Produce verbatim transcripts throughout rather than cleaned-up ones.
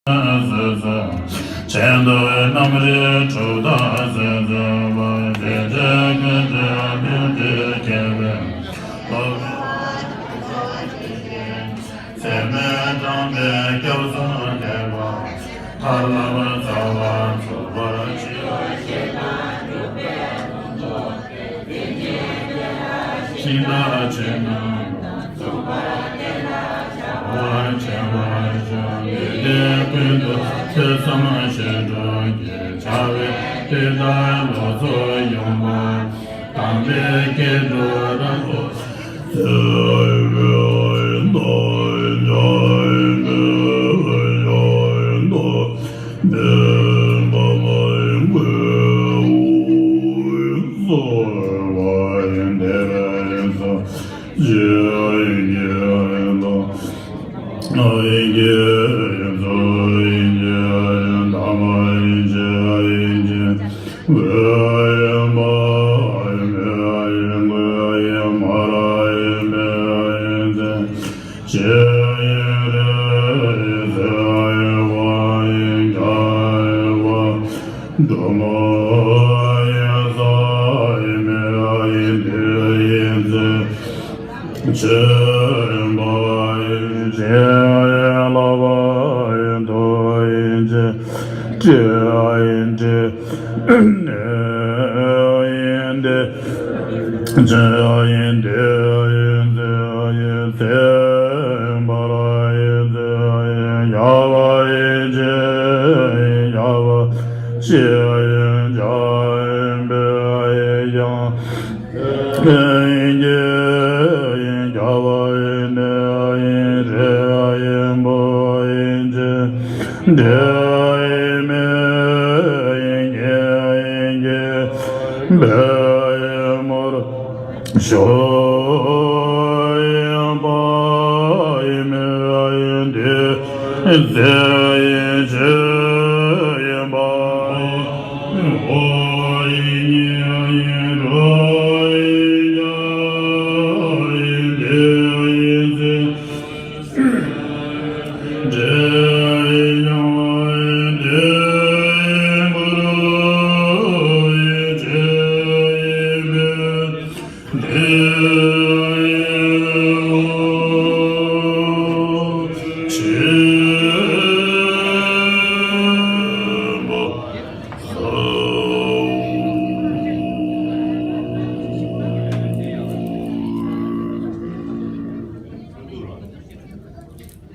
ཆེན་དུ་རྣམ་རིག་གྲུབ་མཐའ་སྲིད་མཛད་པ། དེ་འདྲའི་ཀུན་ཏུ་མི་འདྲའི་མཁས་པའི་སློབ་ཚད་མེད་དྲངས་པའི་སྐྱབས་སུ་མཁས་པ། ཐར་ལམ་རྩ་བ་རྫོགས་པར་ཤེས་པ། ཤིང་རྟ་ཆེ་རྣམས་དང་མཚུངས་པར་བརྟན་ལ་བྱ་བ་བྱེད་པར་ཤོག །འདི་ལྟའི་ཀུན་ཏུ་ཐོས་བསམ་ཞིབ་འགྲོ་གི། བྱ་བའི་དེ་ལྟར་ལོག་རྟོག་ཡོང་བ། དམ་པའི་སྐྱེ་འགྲོ་རང་གྲོལ། ཆེན་པོ་ཡིན་ཏེ། བསླབ་པ་ཡིན་དུ་ཡིན་ཏེ། ཏེ་ཡིན་ཏེ། ཡིན་ཏེ། ཆེན་ཡིན་ཏེ། ཡིན་ཏེ། ཡིན་ཏེ། བར་ཡིན་ཏེ། ཡང་བ་ཡིན་ཏེ། ཡང་བ་ཅི་ཡིན་ཀྱང་ཡིན་པས་ཡང་། ཡིན་གྱི་ཡིན་རྒྱལ་བ་ཡིན་ནས་ཡིན་རེ་ཡིན་པོ་ཡིན་གྱི་འདྲེ་ཡིན་མེད་ཡིན་གྱི་ཡིན་གྱི་འབད་ཡིན་མོར་ཞོ་ཡིན་པ་ཡིན་མེད་ཡིན་འདི་ཟེར་ཡིན་ཆོས་ཡིན་པ།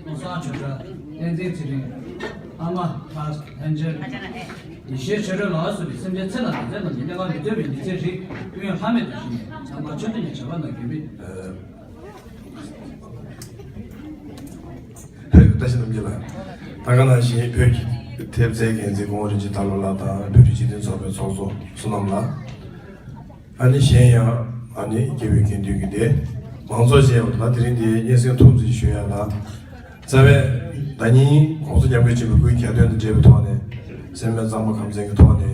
ཀུན་བཟང་ཆོས་གྲགས། བསྟན་འཛིན་ཚེ་རིང་། ཨ་མ་ལྷ་ལྷན་རྒྱལ། ཡེ་ཤེས་ཆོས་སྒྲོན་ལ་སོགས་པའི་སེམས་ཅན་ཚེ་དང་ལྡན་ཚེ་རྣམས་ཀྱི་གནས་སྐབས་མི་སྟོན་པའི་ཉི་ཚེ་རིང་ཀུན་ལྷམ་མེ་དང་བཞིན་ནས་ཚང་མ་ཆོས་འདི་ཉིད་བྱ་བ་ནང་གི་མི། བོད་ཀྱི་བཀྲ་ཤིས་རྣམ་རྒྱལ་ལགས། ད་ག་ནང་བཞིན་བོད་ཀྱི་ཐེབས་རྩའི་འགན་འཛིན་གོང་འོག་རིན་ཆེན་དར་ལོ་ལགས་དང་བོད་རིགས་སྤྱི་མཐུན་ཚོགས་པའི་ཚོགས་གཙོ་བསོད་ནམས་ལགས། ཨ་ནི་གཞན་ཡང་ཨ་ནི་དགེ་བའི་དགེ་འདུན་གྱི་སྡེ་མང་ཚོགས་བཅས་པ་ལ་དེ་རིང་འདིའི་སྙན་སེང་ཐུགས་རྗེ་ཞུ་ཡ་ལ། རྩ་བའི་ཟླ་ཉིན་༸གོང་ས་༸སྐྱབས་མགོན་ཆེན་པོའི་སྐུའི་གྱ་སྟོན་དང་འབྲེལ་བའི་ཐོག་ནས་སེམས་པའི་གཙང་མ་ཁམས་ཚན་གྱི་ཐོག་ནས་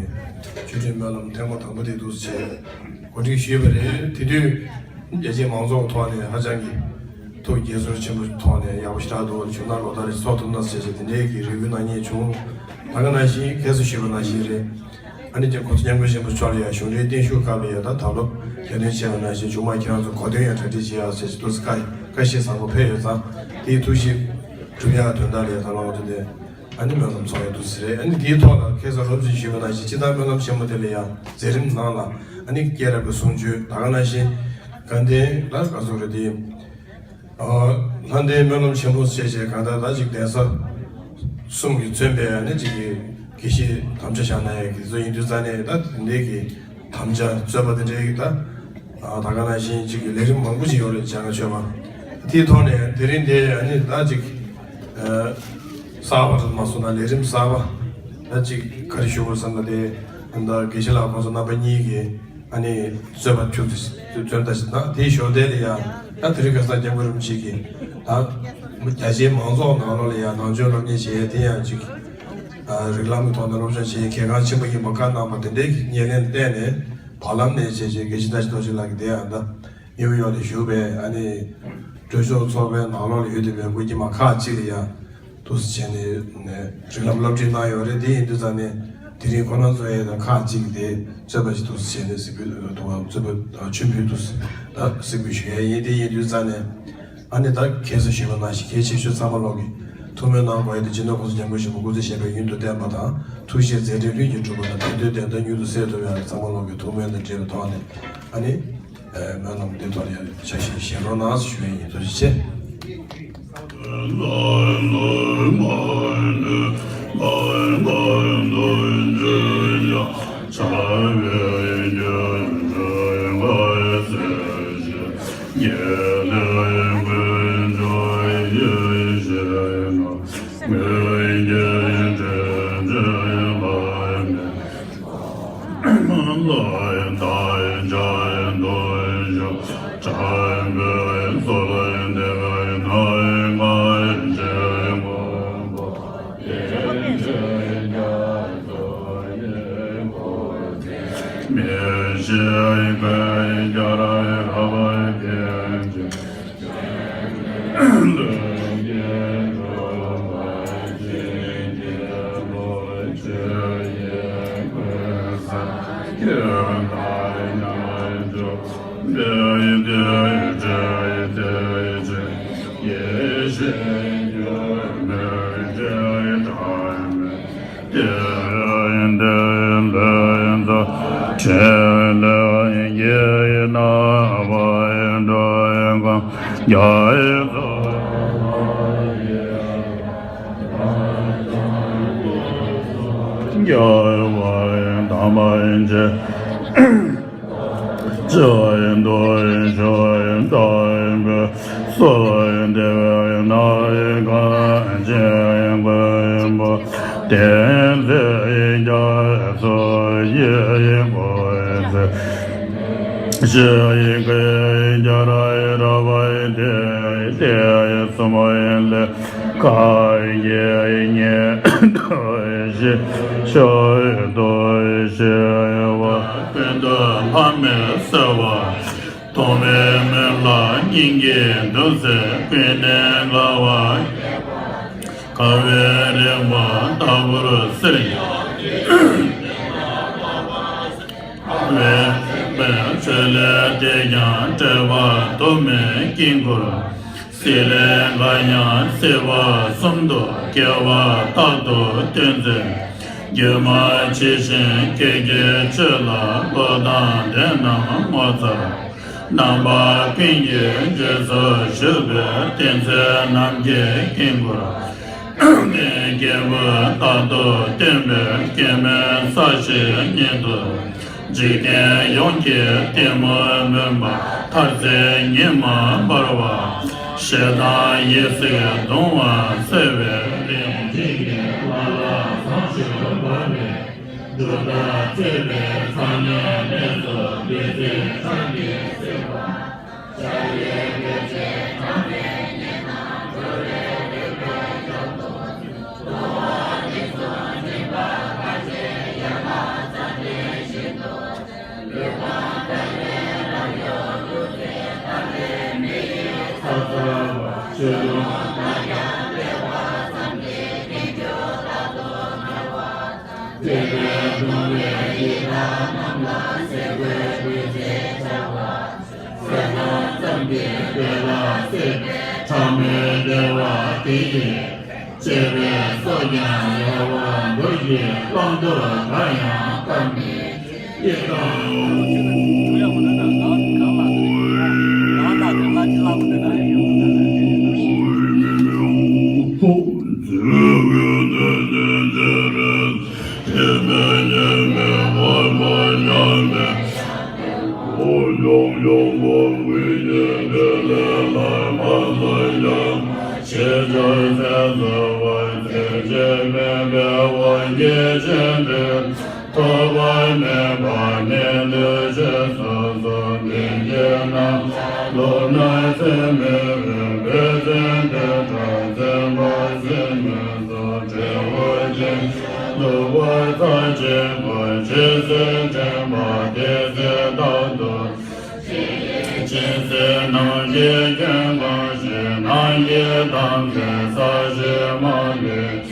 ཆོས་ཁྲིད་སྨོན་ལམ་ཐེངས་མ་དང་པོ་དེ་འདུག་སེ་བྱས་གོ་སྒྲིག་ཞུས་པ་རེད། དེ་དུས་རྒྱལ་སྤྱིའི་མང་ཚོགས་ཐོག་ནས་ཧ་ཅང་གི་ཐུགས་དགྱེས་ཚོར་ཆེན་པོ་ཐོག་ནས་ཡག་པོ་ཞེ་དྲག་འདུག་བྱུང་ན་ལོ་ལྟར་རེ་ཚོགས་ཐུབ་ན་ཟེར་བྱས་དེ་འདྲའི་གི་རེ་སྐུལ་གནང་མཁན་བྱུང་། ད་ག་ནང་བཞིན་ཁ་སང་ཞུས་པ་ནང་བཞིན་རེད། ཨ་ནི་ཀྱང་༸གོང་ས་༸སྐྱབས་མགོན་ཆེན་པོ་མཆོག་ལ་ཡང་གཞུང་འབྲེལ་བརྟན་བཞུགས་སྐབས་ལ་ཡང་ད་ད་ལོ་གྱ་སྟོན་བྱས་པ་ནང་བཞིན་མཇུག་མ་ཁྱེད་རང་ཚོ་གོ་སྟོན་ཡང་གྲ་སྒྲིག་བྱེད་ཡག་ཟེར་ཞིག་ཏུ་བཀའ་བཀའ་བཞིན་བཟང་པོ་ཕེབས་ཡོད་ཙང་དེའི་ཐུགས་བཞེད་སྒྲུབ་ཡག་དོན་དག་ལ་ཡང་ད་ལོ་ང་ཚོ་དེ་ཨ་ནི་སྨོན་ལམ་ཚོགས་ཡག་ཏུ་ཟེར་རེད། ཨ་ནི་དེའི་ཐོག་ལ་ཁ་སང་རོབ་ཅིག་ཞུས་པ་ནང་བཞིན་སྤྱི་བཏང་སྨོན་ལམ་ཆེན་མོ་དེ་ལ་ཡང་མཛད་རིམ་ནང་ལ་ཨ་ནི་སྐྱེས་རབས་ཀྱི་གསུང་ཆོས་ད་ག་ནང་བཞིན་དགའ་ལྡན་ལ་ག་ཚོད་རེད་དེ། ལྷ་ལྡན་སྨོན་ལམ་ཆེན་པོ་ཞེས་བྱས་གང་ལྟར་ད་ཅིག་གདན་ས་གསུམ་གྱིས་མཚོན་པའི་ཨ་ནི་ཅིག་གི་དགེ་བཤེས་དམ་བཅའ་བཞག་ན་ཡང་དེ་ཚོ་ཡིན་དུས་རྩ་ནས་ད་དེ་འདྲའི་གི་དམ་བཅའ་རྩོད་པ་དེ་འདྲའི་གི་ད་ད་ག་ནང་བཞིན་ཅིག་གི་ལས་རིམ་མང་པོ་ཅིག་ཡོད་རེད་བྱ་ང་ཆོས་པ་དེའི་ཐོག་ནས་དེ་རིང་འདི་ཨ་ནི་ད་ཅིག་གསར་པ་རེད་མ་སོང་ན་ལས་རིམ་གསར་པ་ད་ཅིག་ག་རེ་ཞུ་དགོས་བསམ་ན་དེ་ད་དགེ་བཤེས་ལགས་ཁོང་ཚོ་རྣམ་པ་གཉིས་ཀྱིས། ཨ་ནི་རྩོད་པ་ཁྱུག་ཙམ་རྩོད་ལྟ་ཞིག་དང་དེའི་ཞོར་དེ་ལ་ཡང་ད་དེ་རིང་ཁ་སང་སྐྱབས་མགོན་རིན་པོ་ཆེ་གིས་ད་རྒྱ་ཆེའི་མང་ཚོགས་ནང་ལོགས་ལ་ཡང་ནང་ཆོས་སློབ་གཉེར་བྱེད་ཡས་དེ་ཡང་ཅིག་རིགས་ལམ་གྱི་ཐོག་ནས་སློབ་སྦྱོང་བྱེད་ཡས་གལ་འགངས་ཆེན་པོ་ཡིན་པ་བཀའ་གནང་བ་དེ་འདྲའི་ཉེར་ལེན་བརྟེན་ནས་བར་ལམ་ནས་བྱས་བྱས་དགེ་བཤེས་བཀྲ་ཤིས་རྡོ་རྗེ་ལགས་ཀྱིས་དེ་ཡང་ད་ནིའུ་ཡོག་ལ་བཞུགས་པའི་ཨ་ནི་གྲོས་ཚོགས་ཚོགས་པའི་ནང་ལོགས་ལ་ཡོད་བསྡད་པའི་སྐུ་སྐྱེས་མ་ཁག་ཅིག་ལ་ཡང་། འདུག་སེ་བྱས་ནས་རིགས་ལམ་སློབ་ཁྲིད་གནང་ཡོད་རེད། དེ་ཡིན་དུས་ཙང་ནས་དེ་རིང་ཁོ་རང་ཚོ་ཡས་དང་ཁག་ཅིག་དེ་རྩོད་པ་ཞིག་འདུག་སེ་བྱས་ནས་གཟིགས་འབུལ་དུ་བ་རྩོད་པ་མཆོད་འབུལ་འདུག་སེ་ད་གཟིགས་འབུལ་ཞུ་ཡས་ཡིན། དེ་ཡིན་དུས་ཙང་ནས་ཨ་ནི་ད་ཁྱེད་ཚོ་ཞུས་པ་ནང་བཞིན་གལ་ཆེ་ཤོས་ཚང་མ་ལོག་གི་ཐུགས་སྨོན་གནང་དགོས་ཡས་དེ་སྤྱི་ནོར་༸གོང་ས་༸སྐྱབས་མགོན་ཆེན་པོ་སྐུ་ཚེ་ཞབས་པད་ཡུན་དུ་བརྟན་པ་དང་ཐུགས་བཞེད་མཛད་འཕྲིན་ལྷུན་གྱིས་གྲུབ་པ་དང་དད་འདུན་བདེན་མཐའ་མྱུར་དུ་གསལ་ཐུབ་ཡག་ཚང་མ་ལོག་གི་ཐུགས་སྨོན་དང་འབྲེལ་བའི་ཐོག་ནས་ཨ་ནི། སྨོན་ལམ་འདི་ཐོག་ཡང་ཆ་ཤས་བཞེས་རོགས་གནང་ཞུ་ཡས་ཡིན། ཐུགས་རྗེ་ཆེ། ཀུན་ཏུ་ལྷ་མི་གསལ་བ། མཐོང་བའི་མོད་ལ་སྙིང་གི་འདུན་སའི་ཀུན་ནས་ལྷ་བ། དགའ་བའི་རིམ་པ་ལྟ་བུར་གསལ། བའི་མེ་ཆོས་ལས་དེ་ཀྱང་བསྐྲད་པ་དུ་མའི་དཀྱིལ་འཁོར། སྲིད་ལས་འགའ་ཡང་སྲིད་པ་གསུམ་དུ་སྐྱེ་བ་རྟག་ཏུ་སྟོན་མཛད། སྒྱུ་མ་ཇི་བཞིན་སྐད་ཀྱི་ཆོས་ལ་བློ་དང་ལྡན་རྣམས་ངོ་མཚར། རྣམ་པ་ཀུན་གྱི་རྗེས་སུ་ཞུགས་པའི་བསྟན་འཛིན་ནམ་མཁའི་དཀྱིལ་འཁོར། ལྡན་སྐྱེས་བུ་རྟག་ཏུ་སྟོན་པའི་སྐྱེ་མེད་ས་གཞི་ཉིད་དུ། འཇིག་རྟེན་ཡོངས་ཀྱི་གཏི་མུག་མུན་པ་མཐར་འཚེ་ཉི་མ་འབར་བ། ཞེ་སྡང་ཡིད་སྲིད་གདུང་བ་སེལ་བའི་གླིང་། འཇིག་རྟེན་ལ་ལ་བཟང་ཞིང་འབར་བའི། འབྲུག་ལྟར་བརྩེ་བའི་ཚངས་གནས་གནས་སུ་བདུད་རྩིའི་ཆར་གྱིས་བསིལ་བ། ཤར་ཡི་གོས་ཆེན་དྲངས་པའི་ཉི་མ་འགྲོ་བའི་རིག་པའི་ལྗོངས་སུ། འགྲོ་བ་འདི་ཚོ་འདྲེན་པ་དཀའ་སྤྱད་ཡན་ལག་བརྩམས་པའི་ཞིང་དུ། ལུས་དང་བྲལ་བའི་རབ་འབྱོར་ཡུལ་དེ་དག་ལས་མི་ཡི་ཚ་ཚ་བ། ཆོས་དུང་ལྟར་ཡང་བདེ་བ་ཙམ་གྱིས་ཀུན་འབྱུང་རྟག་ཏུ་ངལ་བ་དང་། བརྩེ་བས་གདུང་བའི་ཡི་དྭགས་རྣམས་ལ་སེར་ཁོའི་གོས་ཆེན་སྦྱར་བ། བསོད་ནམས་ཙམ་གྱིས་འདོད་ལ་སྲེད་པའི་ཕྲ་མོའི་བདེ་བ་དེ་ཡིས། གཅེས་པའི་སྲོག་ཀྱང་ཡལ་བ་མདོ་ཡི་གླང་དུ་བདག་ཡང་བཀའ་མི་བསྐྱོན། ཡི་དམ། ཐོབ་པ་མེད་པ་ནི་ལུས་ཤེས་སོ་སོ་ལྡན་གྱི་རྣམས། ལུས་ནང་སེམས་མི་རུང་བའི་ཚེ་འདི་འདྲ། མཚན་མ་སྲིད་མི་སོགས་བྲལ་བ་ཅན། ལུས་པ་ཚར་གཅིག་པ་ཇི་སྲིད་དྲན་པ་དེ་སྲིད་རྟག་ཏུ། སྦྱིན་སྲེག་ནང་གི་སྐྱོན་གང་ཞིག་ ནང་གི་དམ་ཚིག་ས་གཞི་མ་ལུས།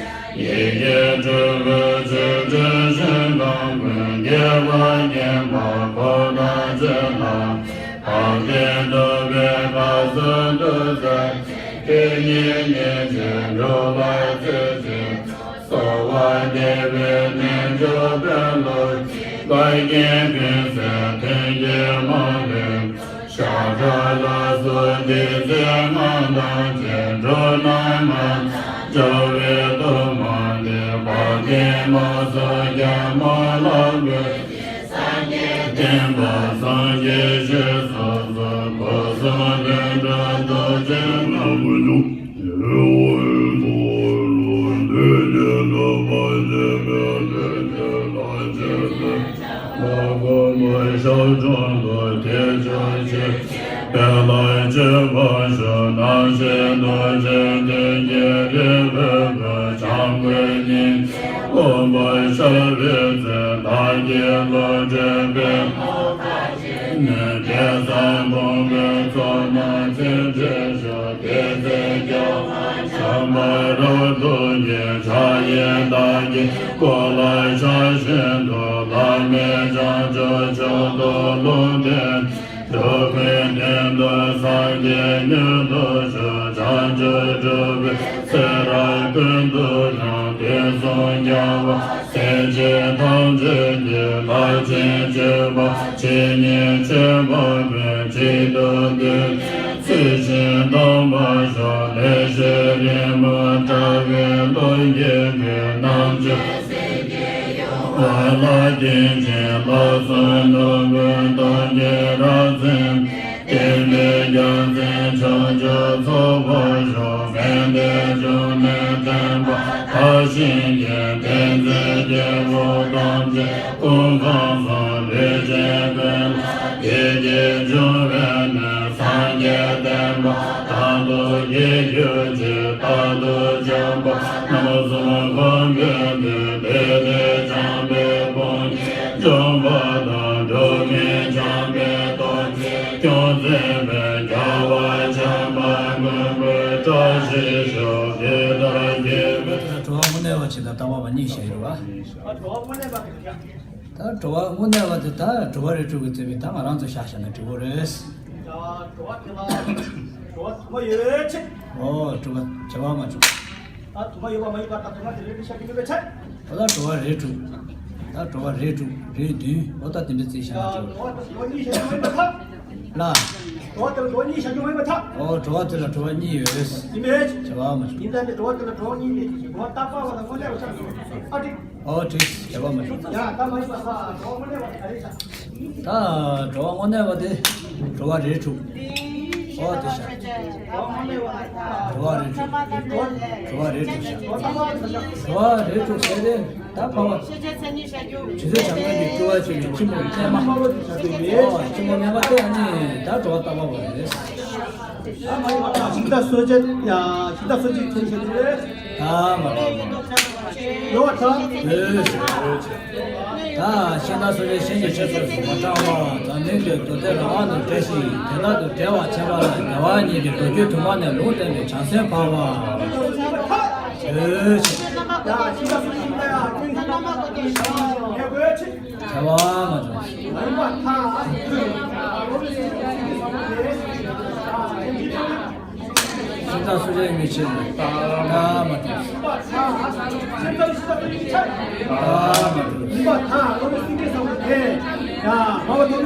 ཡི་གེ་དྲུག་པོའི་ཆོས་སྤྲོས་ཤིང་དང་པོའི་དགེ་བ་བསྙེན་པ་ཁོ་ན་ཅན་དང་། འཕགས་པའི་ཐུབ་པའི་བཀའ་སྲུང་ཏུ་སེམས་བསྐྱེད། དེ་ཉིད་ཉིན་བྱེད་སྒྲུབ་པར་བྱེད་ཅིང་། གསོལ་བ་འདེབས་པའི་རྣལ་འབྱོར་དཔོན་སློབ་ཀྱི། བཀའ་བརྒྱད་ཀུན་གསལ་མཐུན་རྐྱེན་མ་ལུས་པའི། ཤ་ཁྲག་ལ་སོགས་སྡིག་ཅན་ལྔ་དང་བཅས། འགྲོ་རྣམས་མ་ལུས་བྱང་བའི་གཏོར་མ་འདི། དཔལ་ལྡན་མ་སོགས་བརྒྱ་མ་ལ་འབུལ། སངས་རྒྱས་བསྟན་པ་སངས་རྒྱས་ཞེས་སོགས་སུ། སྒོ་གསུམ་ལྷུན་གྲུབ་རྡོ་རྗེ་ལ། ལ་སྒོམ་པ་ཞབས་དྲུང་དུ་དེ་ཕྱོགས་ཕྱིར། དཔལ་ལ་སྤྱོད་པ་ཤོག་རྣམ་ཤེས་རྡོ་རྗེ་མཐུན་རྐྱེན་རིག་པའི་བུ། འཇམ་དཔལ་སྙིང་རྗེ་སྒོམ་པ་ཤར་བའི་ཚེ། བདག་གི་བློ་གྲོས་དཔོན་སློབ་ནས། དེ་ཚེ་ཕུང་པོའི་ཚོགས་རྣམས་ཚིམ་བྱེད་ཤོག་དེ་ཚེ་སྐྱོབ་པ་བྱམས་པ་རབ་ཏུ་བརྒྱན། ཕྱག་གཡས་བདག་གི་སྐུ་ལ་ཕྱག་བཞིན་དུ། བླ་མེད་བྱང་ཆུབ་མཆོག་ཏུ་ལུང་བསྟན། འགྲོ་ཀུན་གཏན་དུ་སངས་རྒྱས་མྱུར་དུ་ཤོག་བྱང་ཆུབ་སྒྲུབ་པའི་ཚེ་རབས་ཀུན་ཏུ་ཡང་། དུས་གསུམ་རྒྱལ་བ་སྲས་བཅས་ཐམས་ཅད་ཀྱི། རླབས་ཆེན་སྤྱོད་པ་ཇི་སྙེད་བྱོན་པ་ཀུན། གཅིག་ཏུ་བསྡུས་ཚུལ་བཞིན་གཏམས་པར་ཤོག་ལེགས་བཤད་རི་མོ་བཀྲ་བའི་ལོ་རྒྱུས་ཀུན། རྣམ་དཔྱོད་སེམས་ཀྱི་ཡུལ་བ་ལ། བརྟེན་ཅིང་ལག་གསུམ་ནོར་བུའི་གཏམ་གྱི་རབ་མཚན། བསྟན་པའི་རྒྱལ་མཚན་ཕྱོགས་བཅུར་ཚོགས་པར་ཤོག་དཔལ་ལྡན་འབྱུང་གནས་བསྟན་པ་དར་ཞིང་རྒྱས། བསྟན་འཛིན་སྐྱེས་བུ་ཐམས་ཅད་སྐུ་ཁམས་བཟང་། ལུས་ཅན་ཀུན་ལ་བདེ་སྐྱིད་འབྱུང་བའི་གནས། སངས་རྒྱས་བསྟན་པ་དར་དུ་རྒྱས་གྱུར་ཅིག་རྟག་ཏུ་འཇམ་དཔལ་རྣམ་གསུམ་མགོན་པོའི་མཐུས། ལས་དང་བྱམས་པའི་དཔུང་གིས་འཇོམས་པ་དང་། འགྲོ་ཀུན་བྱམས་པའི་ཐུགས་རྗེས་སྐྱོང་མཛད་པའི། རྒྱལ་བ་བྱམས་པ་མགོན་པོའི་བཀྲ་ཤིས་ཤོག་དེ་ལྟར་དགེ་བའི། ད་གྲོལ་བ་དངོས་གནས་པ་ཅིག་དང་བཏབ་པ་གཉིས་བཤད་ཡོད་པ། ད་གྲོལ་བ་དངོས་གནས་པ་དེ། ད་གྲོལ་བ་རིགས་དྲུག་གི་རྩོད་པའི། ད་ང་རང་ཚོ་བཤད་བཤད་ན་འགྲིག་གི་རེད། ད་གྲོལ་བ་དེ་ལ་གྲོལ་བ་དུ་མ་ཡོད་ཆེ། ཨོ་གྲོལ་བ་བྱ་བ་མ་བྱུང་། ད་དུ་མ་ཡོད་པ་མ་ཡིན་པ་ད་དུ་མ་དེ་རེད་བཤད་ཀྱི་མེད་པའི་ཆེ། ད་ད་གྲོལ་བ་རིགས་དྲུག་ད་གྲོལ་བ་རིགས་དྲུག་རིགས་བདུན། ཨོ་ད་དེ་འདྲ་རྩིས་བཤད་ན་འགྲིག་གྲོལ་བ་དེ་ལ་གྲོལ་བ་གཉིས་བཤད་ཀྱི་མ་ཡིན་པ་ཐག་ལ། གྲོལ་བ་དེ་ལ་གྲོལ་བ་གཉིས་བཤད་ཀྱི་མ་ཡིན་པ་ཐག་ཨོ་གྲོལ་བ་དེ་ལ་གྲོལ་བ་གཉིས་ཡོད། ཡིན་པས། བྱ་བ་མ་བྱུང་། ཡིན་ད་ནི་གྲོལ་བ་དེ་ལ་གྲོལ་བ་གཉིས་ཡོད། གྲོལ་བ་རྟག་པ་བ་དང་དངོས་གནས་པ་ཆགས་སོང་། ཨ་ཏི། ཨོ་ཏི། བྱ་བ་མ་བྱུང་། ཡ་ད་མ་ཡིན་པ་ཐག་གྲོལ་བ་དངོས་གནས་པ་ག་རེ་ཆགས། ད་གྲོལ་བ་དངོས་གནས་པ་དེ་གྲོལ་བ་རིགས་དྲུག་ཨོ་དེ་བྱ། གྲོལ་བ་རིགས་དྲུག་གྲོལ་བ་རིགས་དྲུག་བྱ། གྲོལ་བ་རིགས་དྲུག་ཟེར་ཏེ། ད་འཕགས་པ་ཇི་སྲིད་བྱ་ངན་གྱི་སྤྲུལ་པ་ཆེ་བའི་ཁྱི་མོ་སྨྱོན་མ། ཨོ་ཁྱི་མོ་སྨྱོན་མ་དེ་ཨ་ནི་ད་གྲོལ་བ་བཏབ་པ་བ་རེད། ཤིང་རྟ་གསོད་བྱེད། ཡ་ཤིང་རྟ་གསོད་བྱེད་མཁན་བྱེད་དུས། ད་མ་གྲོལ་བ། ཡོད་པ་ད། ད་ཤིང་རྟ་གསོད་བྱེད་ཤིང་གི་ཆེད་དུ་མ་དྲང་བ་འཛམ་གླིང་གི་མདོ་སྡེ་རང་དབང་དུ་བསྒྲལ་ཞིང་། དེ་དག་ཏུ་བསྒྲལ་བར་བྱེད་པ་ལ། རྒྱལ་བ་ཉིད་ཀྱི་མདོ་རྒྱུད་དུ་མ་ནས་ལུང་བསྟན་པའི་བྱང་སེམས་འཕགས་པ། ཡོད་ཆེ། བྱ་བ་མ་བྱུང་། ཤིང་རྟ་གསོད་བྱེད་ངེས་ཆེ་ལ། ད་མ་གྲོལ། ད་མ་གྲོལ། བྱ་བ་མ་གྲོལ།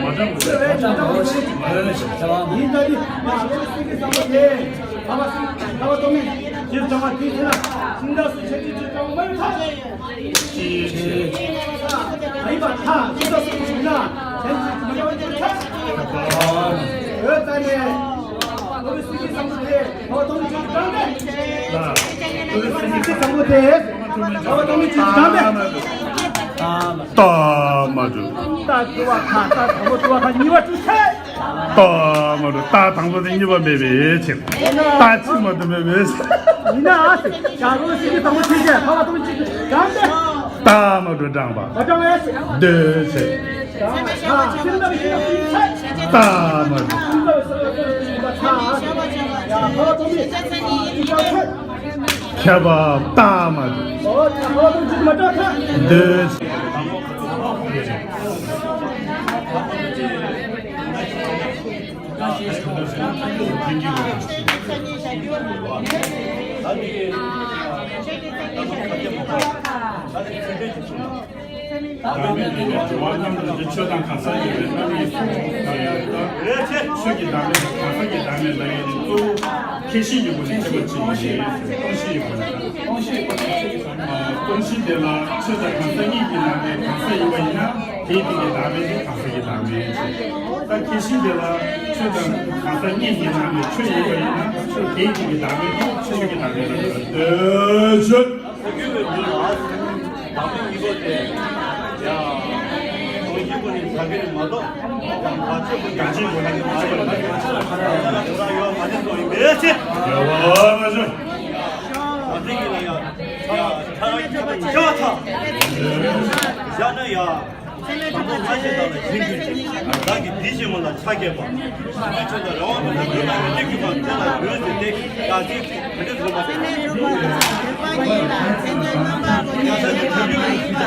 མ་གྲོལ། བྱ་བ་མ་གྲོལ། ཡིན་ད་ནི་ང་བློ་སེང་གེ་བཟང་པོ་དེ་ཁ་བ་སེང་ཁ་བ་གཏོང་མི་ཇིར་བྱང་བ་དེའི་ཚེ་ན་ཤིང་རྟ་སུ་ཆེ་ཆེ་ཇིར་བྱང་བ་མ་ཡོད་ཐག་ཅེས་ཅེས་ཅེས། མ་ཡིན་པ་ཐག་ཤིང་རྟ་སུ་ཡིན་ན་གཞན་ཅིག་མ་ཡོད་ཐག་ཨ་ནི། འོད་ད་ནས་བློ་སེང་གེ་བཟང་པོ་དེ་ཁ་བ་གཏོང་མི་ཇིར་བྱང་མེད། བློ་སེང་གེ་བཟང་པོ་དེ་ཁ་བ་གཏོང་མི་ཇིར་བྱང་མེད། ད་མ་གྲུབ། ད་དུ་བ་ཁ་ད་དང་པོ་དུ་བ་ཁ་གཉིས་པ་དྲུག་ཆེ། ཏོ་མ་རུ་ཏ་དང་པོ་དེ་གཉིས་པ་མེད་པའི་ཕྱིར། ཏ་གཅིག་མ་དུ་མེད་པའི་ཕྱིར། ཡིན་ན་ཨ་ཙི་ཡ་རོ་སི་གི་དང་པོ་ཆེ་ཆེ་ཕ་བ་དང་གཅིག་གམ་པས། རྟགས་མ་འགྲོ་བགྲངས་པ། མ་བགྲངས་པས། འདོད་ཚེ། ད་ལྟ་བཞིན་དུ་ཤིན་ཏུ་ཡིན་ཚད། རྟགས་མ་འགྲོ། ཤིན་ཏུ་ཡིན་ཚད། ཡ་ཧོ་ཏོ་མི། ཤིན་ཏུ་ཚད། ཁྱབ་པ་རྟགས་མ་འགྲོ། ཨོ་ད་ཧོ་ཏོ་ཅིག་མ་འགྲོ་ཚད། འདོད་ཚེ། བདག་མེད་ལས་ནི་གྲོལ་བ་རྣམས་ལ་ཆོས་དང་གང་ཟག་ཡོད་པའི་རྣམ་དབྱེ་གསུམ་དང་ཡང་དག་ཆོས་ཀྱི་བདག་མེད་དང་གང་ཟག་གི་བདག་མེད་ལ་ཡོད་ནི་གཙོ་བོ་ཁས་ཞེན་གྱི་སྒོ་ནས་ཁྱབ་པ་གཅིག་ཡིན་ཞེས་སྟོང་ཞེན་གྱི་སྒོ་ནས། སྟོང་ཞེན་དེ་ལ་ཆོས་དང་གང་ཟག་གཉིས་ཀྱི་ནང་ནས་གང་ཟག་ཡིན་པ་ཡིན་ན་དེའི་སྟེང་གི་བདག་མེད་དེ་གང་ཟག་གི་བདག་མེད་ཅེས། ད་ཁས་ཞེན་དེ་ལ་ཆོས་དང་གང་ཟག་གཉིས་ཀྱི་ནང་ནས་ཆོས་ཡིན་པ་ཡིན་ན་དེའི་སྟེང་གི་བདག་མེད་དེ་ཆོས་ཀྱི་བདག་མེད་ལ་ཡོད་དོ། ཆོས། ད་གི་བའི་མི་ལ་བདག་མེད་གཉིས་པོ་དེ། ཡ། གང་ཞིག་པོ་ནི་ད་གི་རེད་མ་གཏོགས། ཡང་ད་ཆོས་པོ་ནི་ད་གི་རེད་མ་གཏོགས། ད་ལ་ད་ཡོད་མ་ནི་ཚོ་ཡིན་པའི་ཕྱིར། ཡ་བ་མ་བྱུང་། ད་གི་ལ་ཡ། ཡ་ཁྱོད་རང་ཁྱོད་རང་ཁྱོད་ཚ། བཞག་ན་ཡ། བདག་མེད་གྲུབ་པ་མ་ཡིན་པའི་ཚེ་ནི་ཞེས་པའི་ཚེ་ནི་ཞེས་པའི་བདག་གི་དེ་བཞིན་མ་ལ་ཆ་བརྒྱད་པ། ཞི་བའི་ཆོས་དང་རང་དབང་མེད་པའི་ཡུལ་ལ་ཡོད་དེ་གི་མ་དེ་ལ་ཡོད་ཟེར་ཏེ་ཡ་ཚིག་ག་འདྲ་གསུངས་པ། ཚད་མས་གྲུབ་པ་མ་ཡིན་པའི་ཚེ་ནི་རྣམ་པར་དགོད་བྱ་ཞེས་པའི་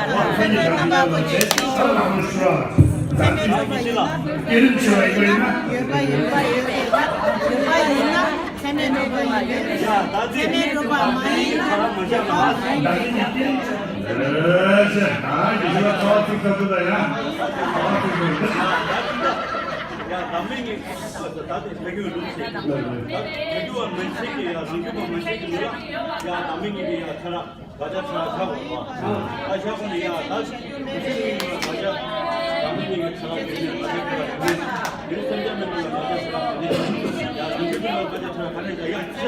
ཚེ་ནི་རྣམ་པར་དགོད་བྱ་ཞེས་པའི་ཚད་མས་གྲུབ་པ་ཡིན་ན། ཡོད་པ་ཡོད་པ་ཡོད་པ་ཡོད་པ་ཡིན་ན། ཚད་མས་གྲུབ་པ་ཡིན་པས། ཚད་མས་གྲུབ་པ་མ་ཡིན་ན། ཨེ་ཙི། ད་ཡིན་ན་ཚ་བ་ཚིག་ཚ་ཚ་ཡ། ཚ་བ་ཚིག་ཚ་ཚ། ཡ་ད་མིག་གཉིས་ཀ་ད་དེ་ཕ་གི་རུ་ཆེ། ད་ཕ་གི་བ་མན་ཆད་ཀྱི་ཡ་རང་རྒྱུད་པ་མན་ཆད་ཀྱི་ལུགས་ལ་ཡ་ད་མིག་གཉིས་ཀྱི་ཡ་ཚ་ར། ག་ཅག་ཆ་ཆ་བ་བ། ཨ་ཤ་ཁོ་ནི་ཡ་ད་ཤི་ཁོ་ནི་ཡ་ག་ཅག་ད་མི་ནི་ཡ་ཆ་ལ་གི་ནི་ག་ཅག་ཆ་ལ་གི་ནི་ཡ་སེམས་ཅན་མི་ནི་ཡ་ག་ཅག་ཆ་ལ་གི་ནི་ཡ་ལུས་ཀྱི་ནི་ག་ཅག་ཆ་ལ་ག་ནི་ཡ་ཡ་ཤི་ལ། ད་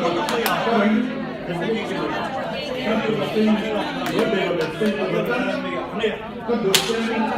ཁོ་ན་ཁོ་ཡ་ཁོ་ཡ་ཁོ་ཡ་ཁོ་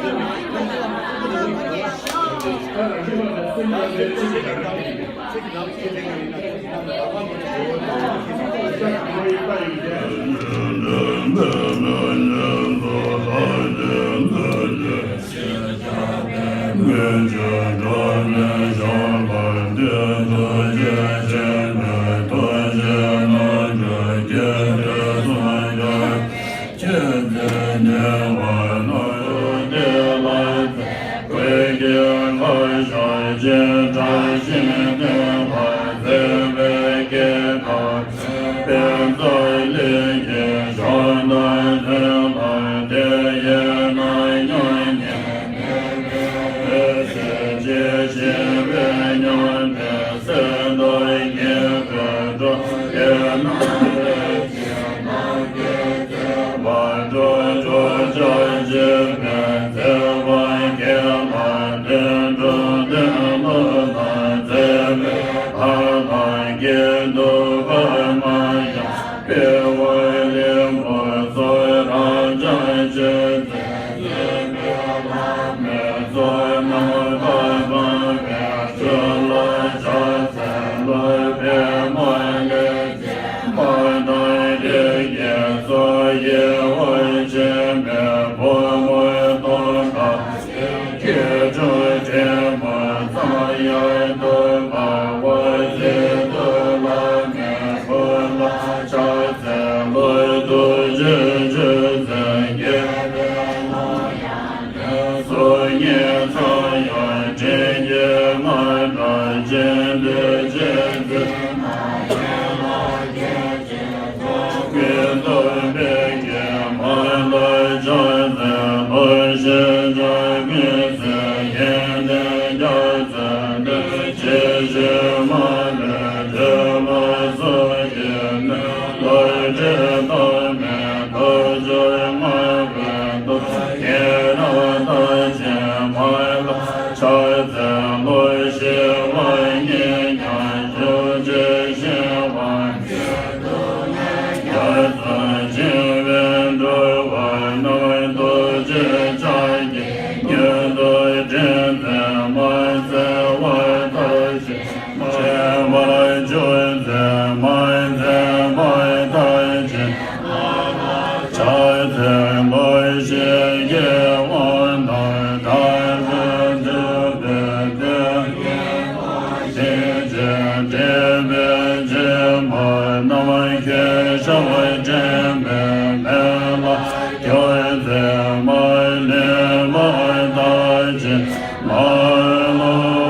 ཡ་ཁོ་ཡ་ཁོ་ཡ། རྣམ་མཁྱེན་ཤ་བ་འདྲེན་པའི་མེ་ལ་སྐྱོན་མཛད་མ་ལུས་མ་དག་ཅིག་མ་ལོ།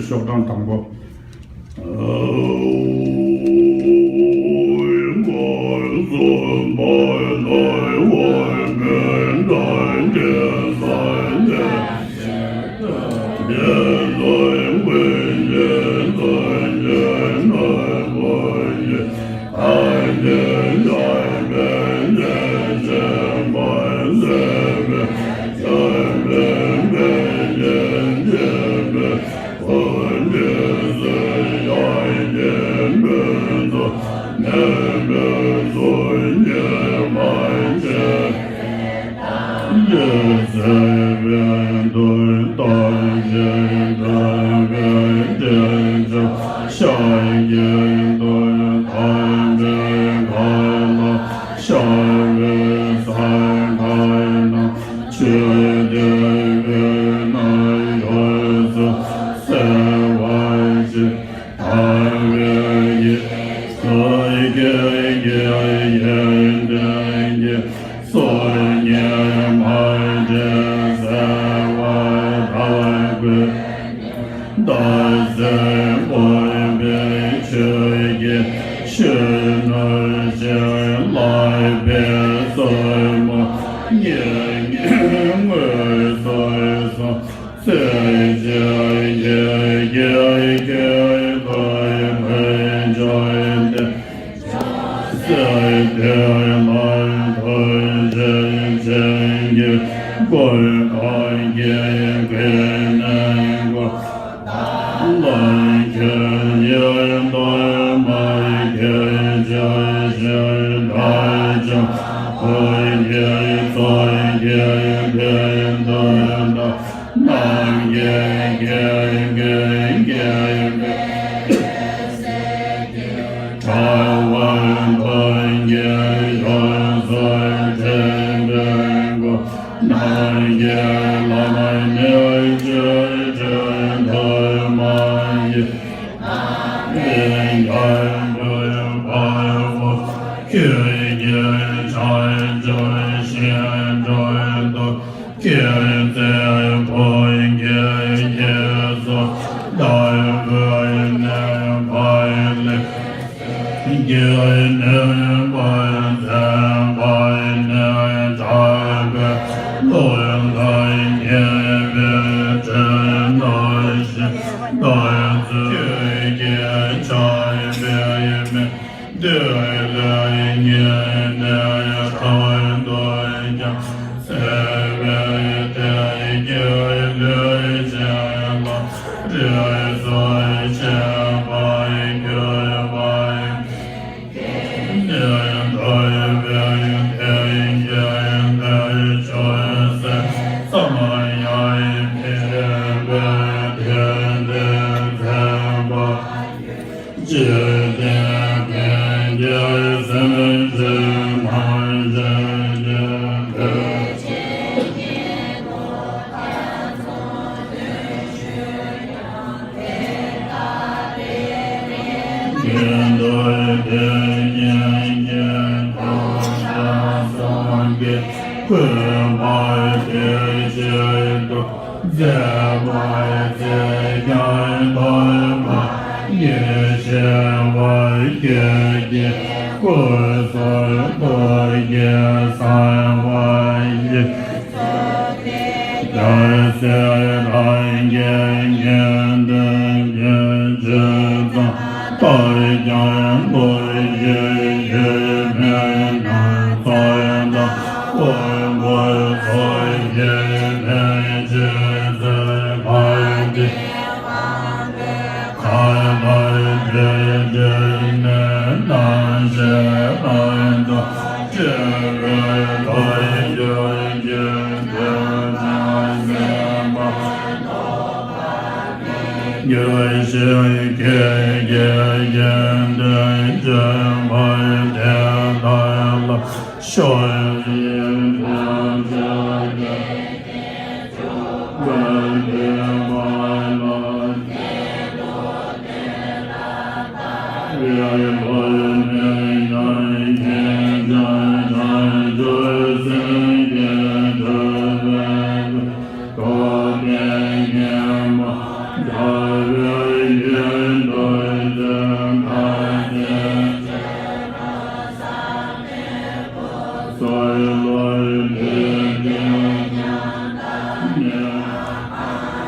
ཤོག་གྲངས་དང་པོ།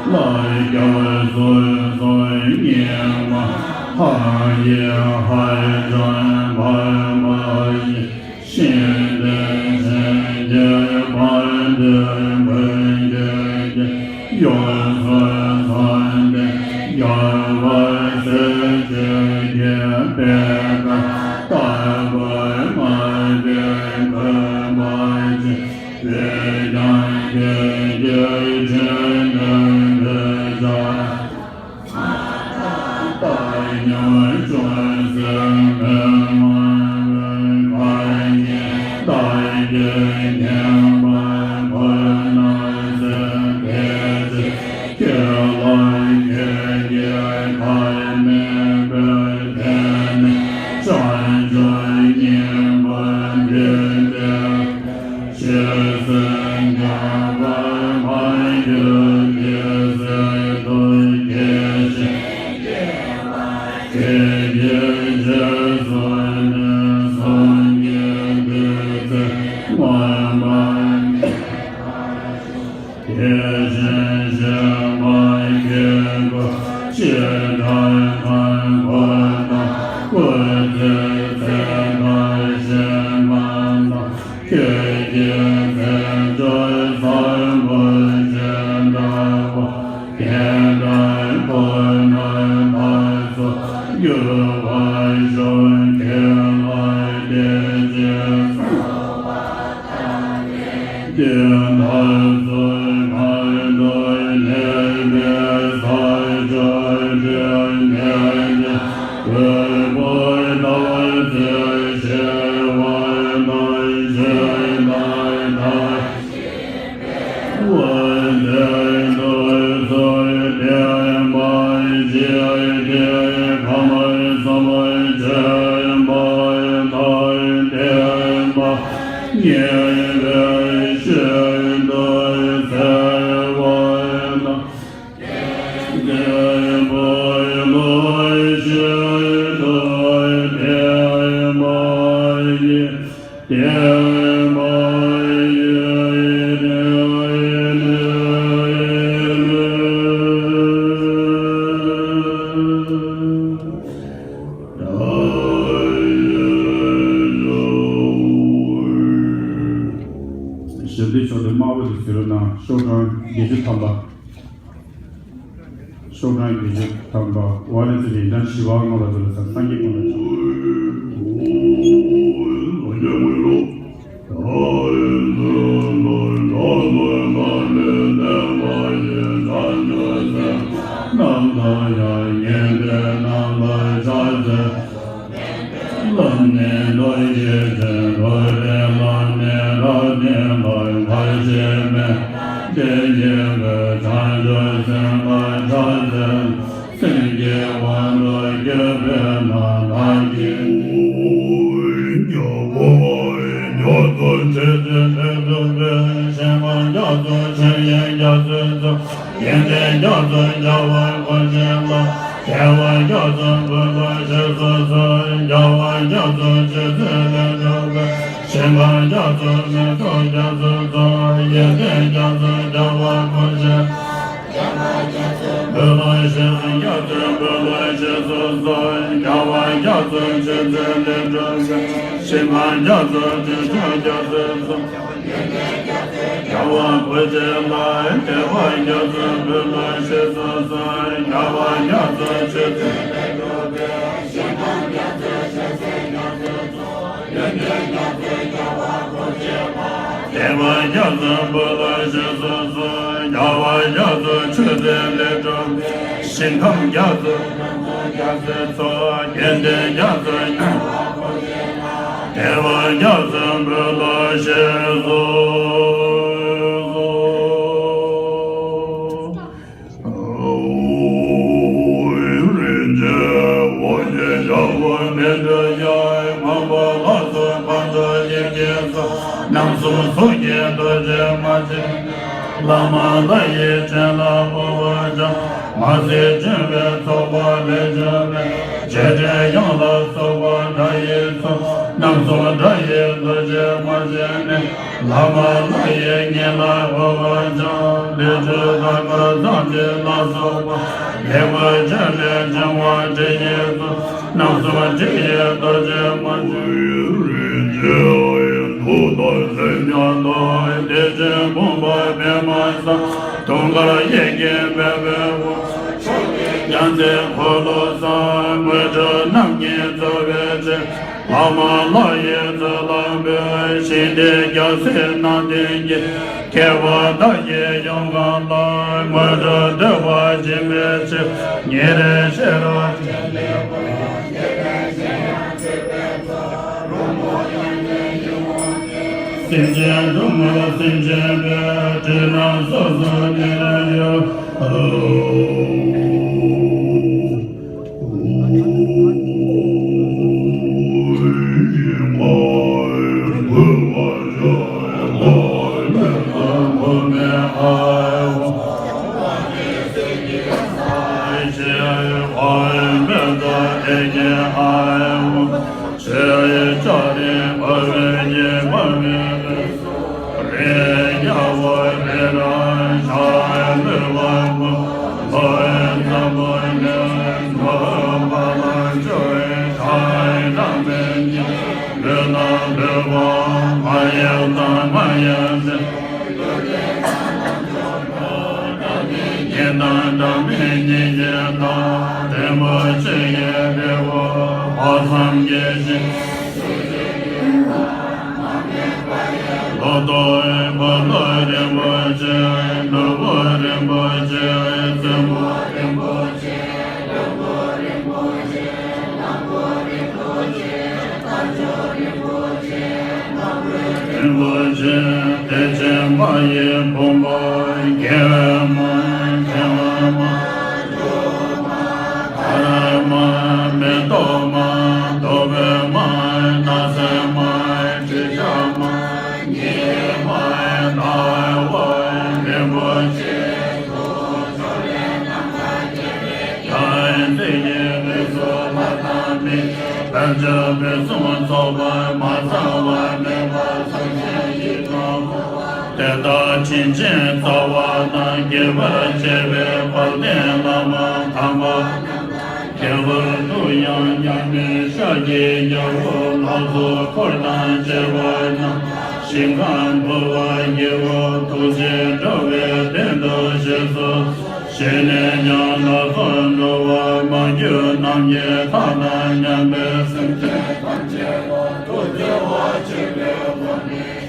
ལ་སྐྱབས་སུ་སོང་། སྙིགས་མ་ཧ་ཡེ་ཧ་ཅང་བར་མ་ཡིན། ཤིན་ཏུ་ཞིང་གི་བར་དུ་འབུལ་གྱུར་ཅིག། ཡོངས་སུ་བཟུང་སྟེ་རྒྱལ་བ་སྲས་བཅས་ཀྱི་པད་དཀར་ལྟ་བུར་བསྔགས་ཏེ་གུས་པ་ཆེ། བོད་ཀྱང་ཁྱེད་ཀྱི་ཆོས་དང་འདུ་བྱ། ཏ་ཉོ་ཅུང་སེ་མེ་མ་བེ་ཁ་ཉེ་ཏ་ཡེ་ཉེ་མ་ཁོ་ན་སེ་ཏེ་ཅི་ཁྱེད་ལ་ཁྱེད་ཀྱི་ཁ་མེ་བེ་ཏེ་ནེ་ཅང་ཅུང་ཉེ་མ་ཏེ་ཏེ། ཆོས་སུ་འགྱུར་བར་མ་གྱུར་ཏེ། ཟེར་དུ་སྐྱེ་ཞིང་སྐྱེ་བ་སྐྱེ་བའི་རྗེས་སུ་ནི་སངས་རྒྱས་འདུས་ཚད་མངོན་པར་རྫོགས་པར་ཤོག། དེ་བཞིན་གཤེགས་པ་ཀྱེ་རྒོད་ཅན་དང་ཁམས་གོས་དང་སྐུ་ཚེའི་ཚད་དང་ཞིང་ཁམས་དང་། ཁྱེད་ཀྱི་མཚན་བརྗོད་བཟང་པོ་ཅན་འདྲ་བ་གང་དག་ཁོ་ནར་ཐག་ཆོད་འགྱུར་བར་ཤོག། ཁྱེད་ལ་དེ་ཅི་གསོལ་བ་དང་། དེ་ནས་ཚུར་གང་དུ་གནས་པའི་ས་ཕྱོགས་དེར་གནས་ཏེ། དབུལ་པོ་དག་ཚེ་ཞི་བ་དང་། ཞིང་དང་བདག་བདེ་འདོད་སུ་བསྟན་པར་བྱེད་དེ། ཁམས་གསུམ་ཆེན་པོ་དང་ལྡན་པ་ཉེ་བའི་ཤིན་ཏུ་གསལ་བ་དང་། བདེན་པ་ལ་ཤིན་ཏུ་བརྟན་པ་ཡི། བརྟན་པ་ཡི། ཞབས་བརྟན་མཆོག་ཏུ་དམའ་བ་དུ་གསོལ་ལོ། ན་ཤོག་གྲངས་བརྒྱད་ཅུ་ཐམ་པ། ཤོག་གྲངས་བརྒྱད་ཅུ་ཐམ་པ། ཝཱ་ར་ཛི་ནས་ཡིན་ན་ཞི་བ་ལྔ་པ་དུ་ལ་ས་སངས་རྒྱས་ཀུན་ལ་ཕྱག། རྣམ་དག་ཡང་ཉན་ཏེ་རྣམ་པར་ཕྱག་འཚལ། བླ་མེད་རྡོ་རྗེ་ཅན། རྡོ་རྗེ་བླ་མེད་རབ་བརྟན་ལ་བར་ཆད་མེད། དེ་ཉིད་ཀྱི་བྱང་ཆུབ་སེམས་དཔའ་ཕྱག་འཚལ། སེམས་ཀྱི་དབང་དུ་གྱུར་པས་ན་བདག་གིས། མགྱོགས་པོ་མགྱོགས་སུ་ཆོས་ཚུལ་ལས་སྒྲུབ་པའི། ཞིང་ཁམས་རྒྱ་མཚོ་ཆུ་ཡི་རྒྱ་མཚོའི་མཚོ། ཡོན་ཏན་རྒྱ་མཚོ་རྒྱལ་བ་འཁོར་བཅས་ལ། དལ་བ་རྒྱ་མཚོ་འབུལ་ལོ་ཞེས་སོགས་སོ། རྒྱལ་བ་རྒྱ་མཚོ་ཆོས་ཚུལ་ལས་སྒྲུབ་པའི། ཞིང་ཁམས་རྒྱ་མཚོ་མེ་ཏོག་རྒྱ་མཚོའི་མཚོ། ཡོན་ཏན་རྒྱ་མཚོ་རྒྱལ་བ་འཁོར་བཅས། འབུལ་ལོ་ཞེས་སོགས་རྒྱ་མཚོ་འབུལ་ལོ་ཞེས་སོགས་སོ། རྒྱལ་བ་རྒྱ་མཚོ་ཆོས་ཚུལ་ལས་སྒྲུབ་པའི། ཞིང་ཁམས་རྒྱ་མཚོ་ཆོས་ཕྱོགས་རྒྱ་མཚོའི་མཚོ། རྒྱལ་བ་འཁོར་བཅས་ལ། དལ་བ་རྒྱ་མཚོ་འབུལ་ལོ་ཞེས་སོགས་སོ། རྒྱལ་བ་རྒྱ་མཚོ་ཆོས་ཚུལ་ལས་སྒྲུབ་པའི། ཞིང་ཁམས་རྒྱ་མཚོ་ཆོས་ཚུལ་རྒྱ་མཚོའི་མཚོ། ཡོན་ཏན་རྒྱ་མཚོ་རྒྱལ་བ་འཁོར་བཅས་ལ། དལ་བ་རྒྱ་མཚོ་འབུལ་ལོ་ཞེས་སོགས་སོ། རྒྱལ་བ་རྒྱ་མཚོ་ཆོས་ཚུལ་ལས་སྒྲུབ་པའི། ཞིང་ཁམས་རྒྱ་མཚོ་རྒྱ་མཚོའི་མཚོ། ཡོན་ཏན་རྒྱ་མཚོ་རྒྱལ་བ་འཁོར་བཅས་ལ། དལ་བ་རྒྱ་མཚོ་འབུལ་ལོ་ཞེས་སོགས་སོ། རིན་ཆེན་འོད་ཀྱི་ཞགས་པ་མེ་སྤྲིན་གཡུ། མང་པོ་ལ་སོགས་ཕ་མཆོག་ཡིད་ཀྱི་མཚོ། རྣམ་གསུམ་ཚོགས་ཀྱི་རྡོ་རྗེ་མ་ཆེན་པོ། བླ་མ་ལྷ་ཡི་སྤྱན་ལ་འོད་འབར་ཞིང་། མ་གསལ་བྱོན་པའི་ཚོགས་པ་ལས་བྱུང་བའི། རྗེས་དྲན་དབྱངས་ལ་སོགས་པ་སྒྲ་ཡི་མཚོ། རྣམ་གསུམ་དགྲ་ཡི་རྡོ་རྗེ་དམར་ཆེན་ནི། ལྷ་མ་ལྷ་ཡི་ཉེ་ལ་འོ་བར་འཆང་། ལས་ཆུ་ཟླ་སྐར་ཚངས་ཆེན་ལ་སོགས་པ། ལེགས་པར་བྱས་ནས་བྱིན་པ་དྲི་ཡི་ཚོགས། རྣམ་གསུམ་དྲི་ཡི་རྡོ་རྗེ་དམར་ཆེན་ནི། རིན་ཆེན་ཡི་དྭགས་ལྟར་སེམས་ཀྱང་དག། བདེ་ཆེན་ཕུང་པོ་པདྨ་བཟང་། དུང་དཀར་གཡས་བརྐྱང་པདྨའི་དབུས། ཕྱོགས་བཅུའི་རྒྱལ་མཚན་འཁོར་ལོ་བསང་། དངོས་གྲུབ་རྣམ་གཉིས་སྩོལ་བའི་ཕྱིར། ལྷ་མ་ལྷ་ཡི་ཚུལ་ལ་འབུལ། ཞིང་འདིའི་རྒྱལ་སྲས་རྣམས་བསྟེན་གྱི། མཁས་པ་དག་གི་ཡོངས་གང་ལ། དངོས་གྲུབ་འདོད་པ་སྦྱིན་པའི་ཕྱིར། ཉེ་རིང་ཤེས་རབ་ཆེན་པོས། སེམས་ཅན་སྡུག་བསྔལ་སེམས་ཅན་པའི། སྒྲིབ་སྣང་སོ་སོར་ཉེ་རིང་གཡོ། ཉན་དང་སྒྲ་མེད་སྙན་བརྒྱུད་དང་། ལྡན་པ་ཆོས་ཀྱི་དཔལ་པོ་དཔག་བསམ་གྱི་ཞིང་། ལོ་ཏོག་འཁོར་ལོ་རིན་པོ་ཆེ། ནོར་བུ་རིན་པོ་ཆེ། བཙུན་མོ་རིན་པོ་ཆེ། རིན་པོ་ཆེ། བདེ་ཆེན་མ་ཡི་ཕུང་པོ། རྒྱལ་བའི་མ། ཆེ་བའི་མ། ཐར་མ། མེ་ཏོག་མ། དོག་པའི་མ། སྣང་སྲིད་མ། དྲི་ཆབ་མ། ཉི་མ། ཟླ་བ། རིན་པོ་ཆེ། ཡང་ཚིག་གི་རིགས་སུ་ལྷ་དང་མི། དཔལ་འབྱོར་ཕུན་སུམ་ཚོགས་པ། མ་ཚང་བ་མེད་པ། སངས་རྒྱས་ཀྱི་གོ་འཕང་། དེ་དག་དྲིན་ཅན་རྩ་བ་དང་། དགྱེས་པར་བྱེད་པའི་དཔལ་ལྡན་བླ་མ་དམ་པ། ཁྱད་པར་དུ་ཡང་མཉམ་མེད་ཤཱཀྱའི་རྒྱལ་པོ་ལྷ་ཚོགས་འཁོར་དང་བཅས་པ་རྣམས། ཞིང་ཁམས་འཕོ་བ་ཡི་འོག་ཐུགས་རྗེ་དགྲ་བོའི་གདན་དུ་གཤེགས་སོ། གཤེགས་ནས་ཀྱང་ལྷ་ཚོགས་འགྲོ་བ་མ་གྱུར་ནམ་མཁའི་མཐའ་དང་མཉམ་པའི་སེམས་ཅན་ཐམས་ཅད་ལ་ཐུགས་བརྩེ་བ་ཆེན་པོའི་སྒོ་ནས།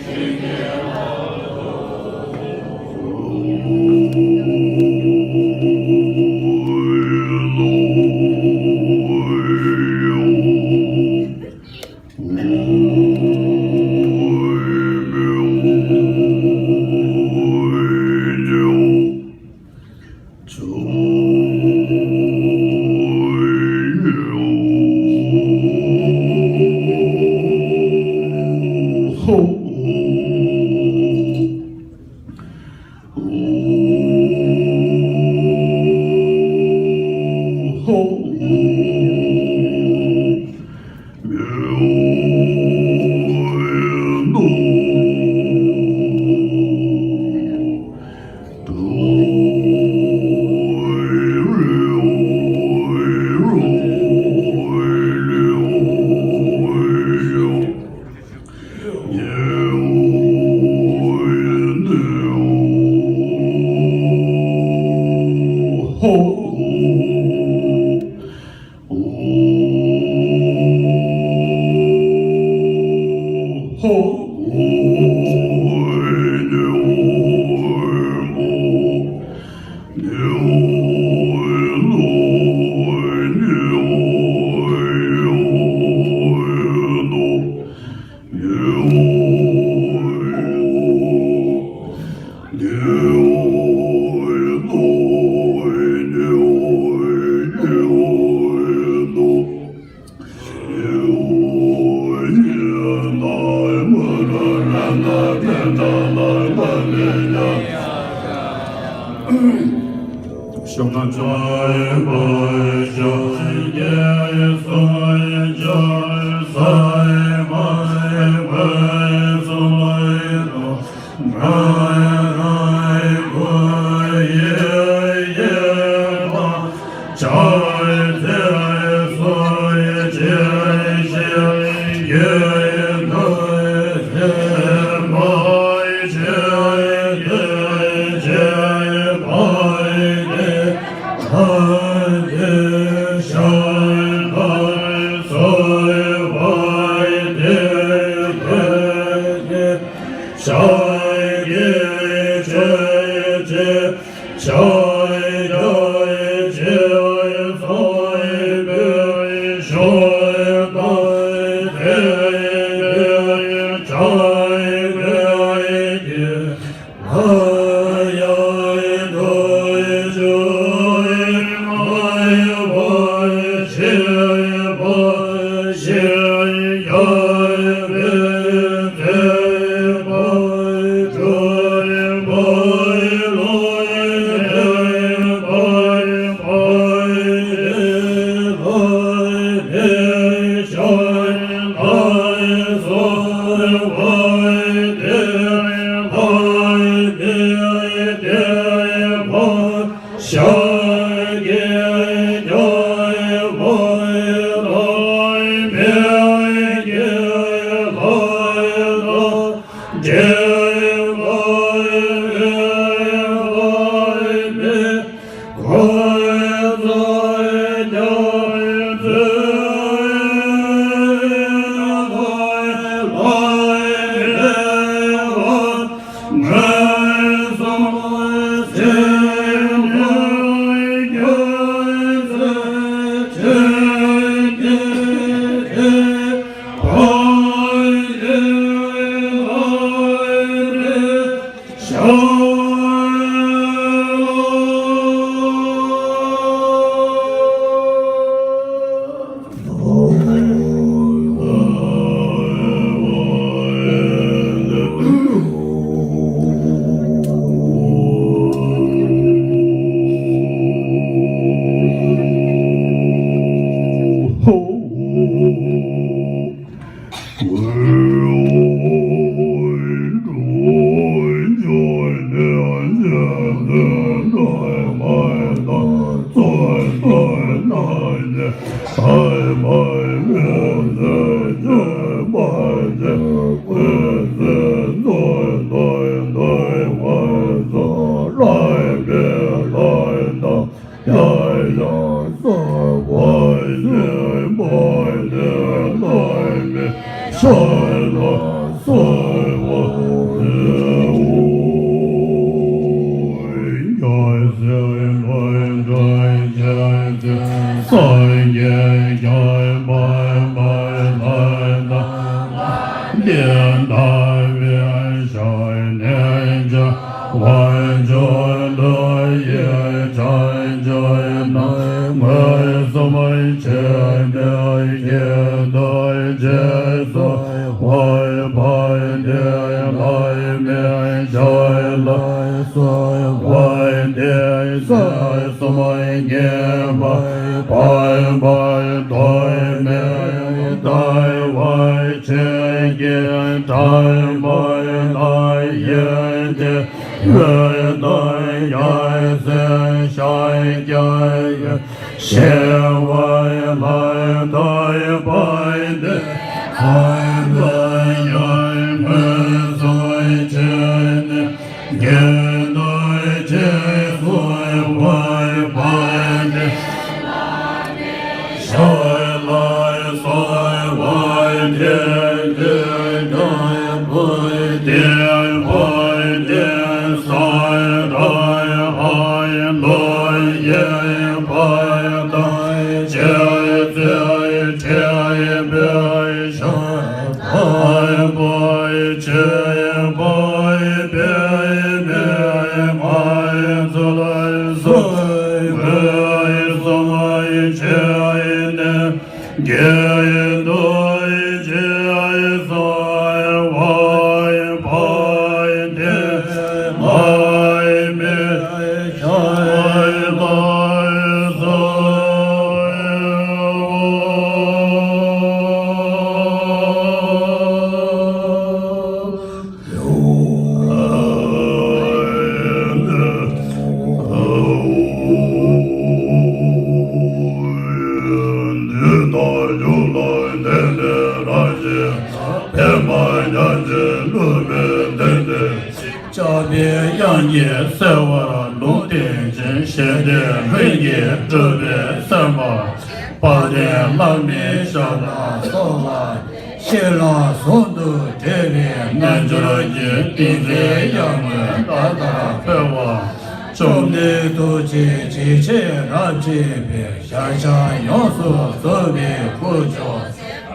དབྱངས་ཀྱིས་གསལ་བར་ལུང་བསྟན་ཅིང་། ཞལ་ཏེ་ལྷུན་གྱིས་གྲུབ་པའི་སེམས་དཔའ། དཔལ་ལྡན་བླ་མའི་ཞབས་ལ་གསོལ་བ་འདེབས། ཤེལ་ལ་ཟུང་དུ་འབྲེལ་བའི་རྣལ་འབྱོར་གྱི། ཏིང་འཛིན་གཡབ་མོས་ད་ལྟར་འཕོ་བ། བཅོམ་ལྡན་རྡོ་རྗེ་འཇིགས་བྱེད་རབ་བརྗིད་པའི། ཞལ་ཕྱག་ཡོངས་སུ་རྫོགས་པའི་སྐུ་མཆོག་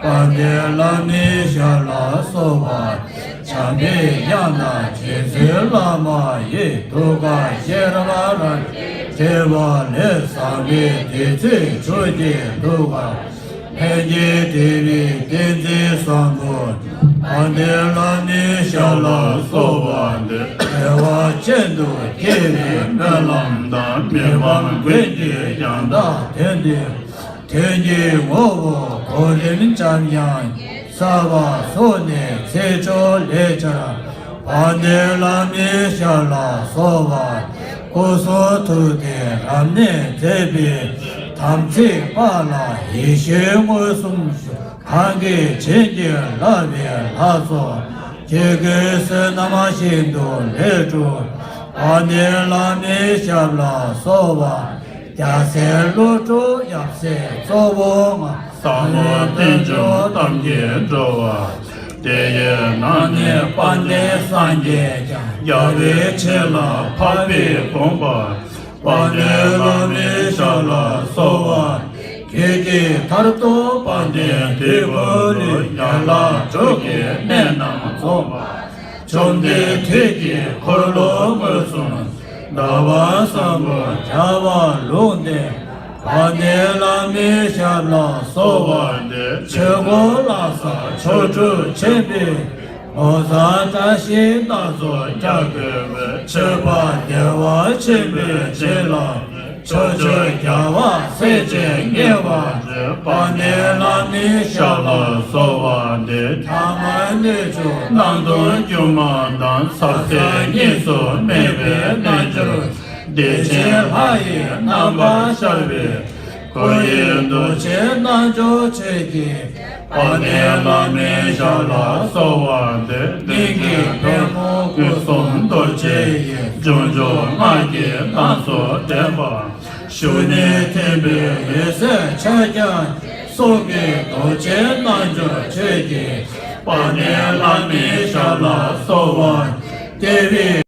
དཔལ་ལྡན་བླ་མའི་ཞབས་ལ་གསོལ་བ། འཇམ་པའི་དབྱངས་དང་རྗེ་བཙུན་བླ་མ་ཡི། ཐུགས་ཀར་ཤེས་རབ་རང་བྱུང་བ་ལས། བཟང་པོའི་བདུད་རྩིས་ཆོས་ཀྱི་ཐུགས་ཀར། ལྷན་སྐྱེས་དེ་བས་བསྟན་འཛིན་བཟང་པོ། དཔལ་ལྡན་བླ་མའི་ཞབས་ལ་གསོལ་བ་འདེབས། བདེ་བ་ཅན་དུ་སྐྱེ་བའི་སྨོན་ལམ་དང་། མི་ཕམ་མགོན་གྱི་ཡང་དག་དོན་དུ། དོན་གྱི་ངོ་བོ་གོ་རིམ་འཇམ་དབྱངས། གསལ་བ་སོགས་ནས་ཚེ་མཆོག་ལས་འཆར། དཔལ་ལྡན་བླ་མའི་ཞབས་ལ་གསོལ་བ། སྐུ་གསུང་ཐུགས་ཀྱི་རབ་གནས་མཛད་པའི། དམ་ཚིག་པ་ལ་ཡེ་ཤེས་མངོན་སུམ་ཞུགས། གང་གིས་བྱིན་གྱིས་བརླབས་པའི་ལྷ་ཚོགས། ཆོས་སྐུའི་བསོད་ནམས་ཤིན་ཏུ་ལས་གྲུབ། དཔལ་ལྡན་བླ་མའི་ཞབས་ལ་གསོལ་བ། རྒྱལ་སྲས་ཀླུ་སྒྲུབ་ཡབ་སྲས་གཙོ་བོ་ལྔ། ཟབ་མོ་རྟེན་འབྱུང་གཏམ་གྱི་འགྲོ་བ། དེ་ཡི་ནང་ནས་དཔལ་ལྡན་སངས་རྒྱས་ཀྱང་། རྒྱལ་བའི་ཆེད་ལ་འཕགས་པའི་དགོངས་པ། དཔལ་ལྡན་བླ་མའི་ཞབས་ལ་གསོལ་བ། ཁྱེད་ཀྱི་མཐར་ཐུག་དཔལ་ལྡན་དུས་འཁོར་ལུས། ཡན་ལག་དྲུག་གི་གནད་རྣམས་རྫོགས་པ། བཅོམ་ལྡན་དུས་ཀྱི་འཁོར་ལོ་མངོན་སུམ། ཟླ་བ་བཟང་པོ་བྱ་བ་ལུང་བསྟན། དཔལ་ལྡན་བླ་མའི་ཞབས་ལ་གསོལ་བ་འདེབས། ཆོས་འཁོར་ལ་གསལ་མཆོག་སྤྲུལ་ཆེན་པོའི། ངོ་མཚར་བཀྲ་ཤིས་སྣ་ཚོགས་རྒྱ་གོས་པའི། མཆོད་པ་བདེ་བ་ཆེན་པོའི་བྱིན་རླབས། ཕྱོགས་བཅུའི་རྒྱལ་བ་སྲས་བཅས་མཉེས་པར་མཛོད། དཔལ་ལྡན་བླ་མའི་ཞབས་ལ་གསོལ་བ་འདེབས། ཐ་མལ་སྣོད་བཅུད་སྣང་སྟོང་སྒྱུ་མ་དང་། ཟག་ཟད་གཉིས་སུ་མེད་པའི་རྣལ་འབྱོར། བདེ་ཆེན་ལྷ་ཡི་རྣམ་པར་ཤར་བའི། སྐུ་ཡི་རྡོ་རྗེ་རྣལ་འབྱོར་ཆོས་ཀྱི། དཔལ་ལྡན་བླ་མའི་ཞབས་ལ་གསོལ་བ་འདེབས། གླིང་གི་ཕོ་མོ་སྐུ་གསུམ་རྡོ་རྗེ་ཡི། འབྱུང་འཇུག་སྔགས་ཀྱི་གདངས་སུ་འདྲེན་པ། ཞུ་ནས་ཐིམ་པས་འོད་ཟེར་ཕྱག་རྒྱ། གསུང་གི་རྡོ་རྗེ་རྣལ་འབྱོར་ཆོས་ཀྱི། དཔལ་ལྡན་བླ་མའི་ཞབས་ལ་གསོལ་བ། ལྟེ་བའི་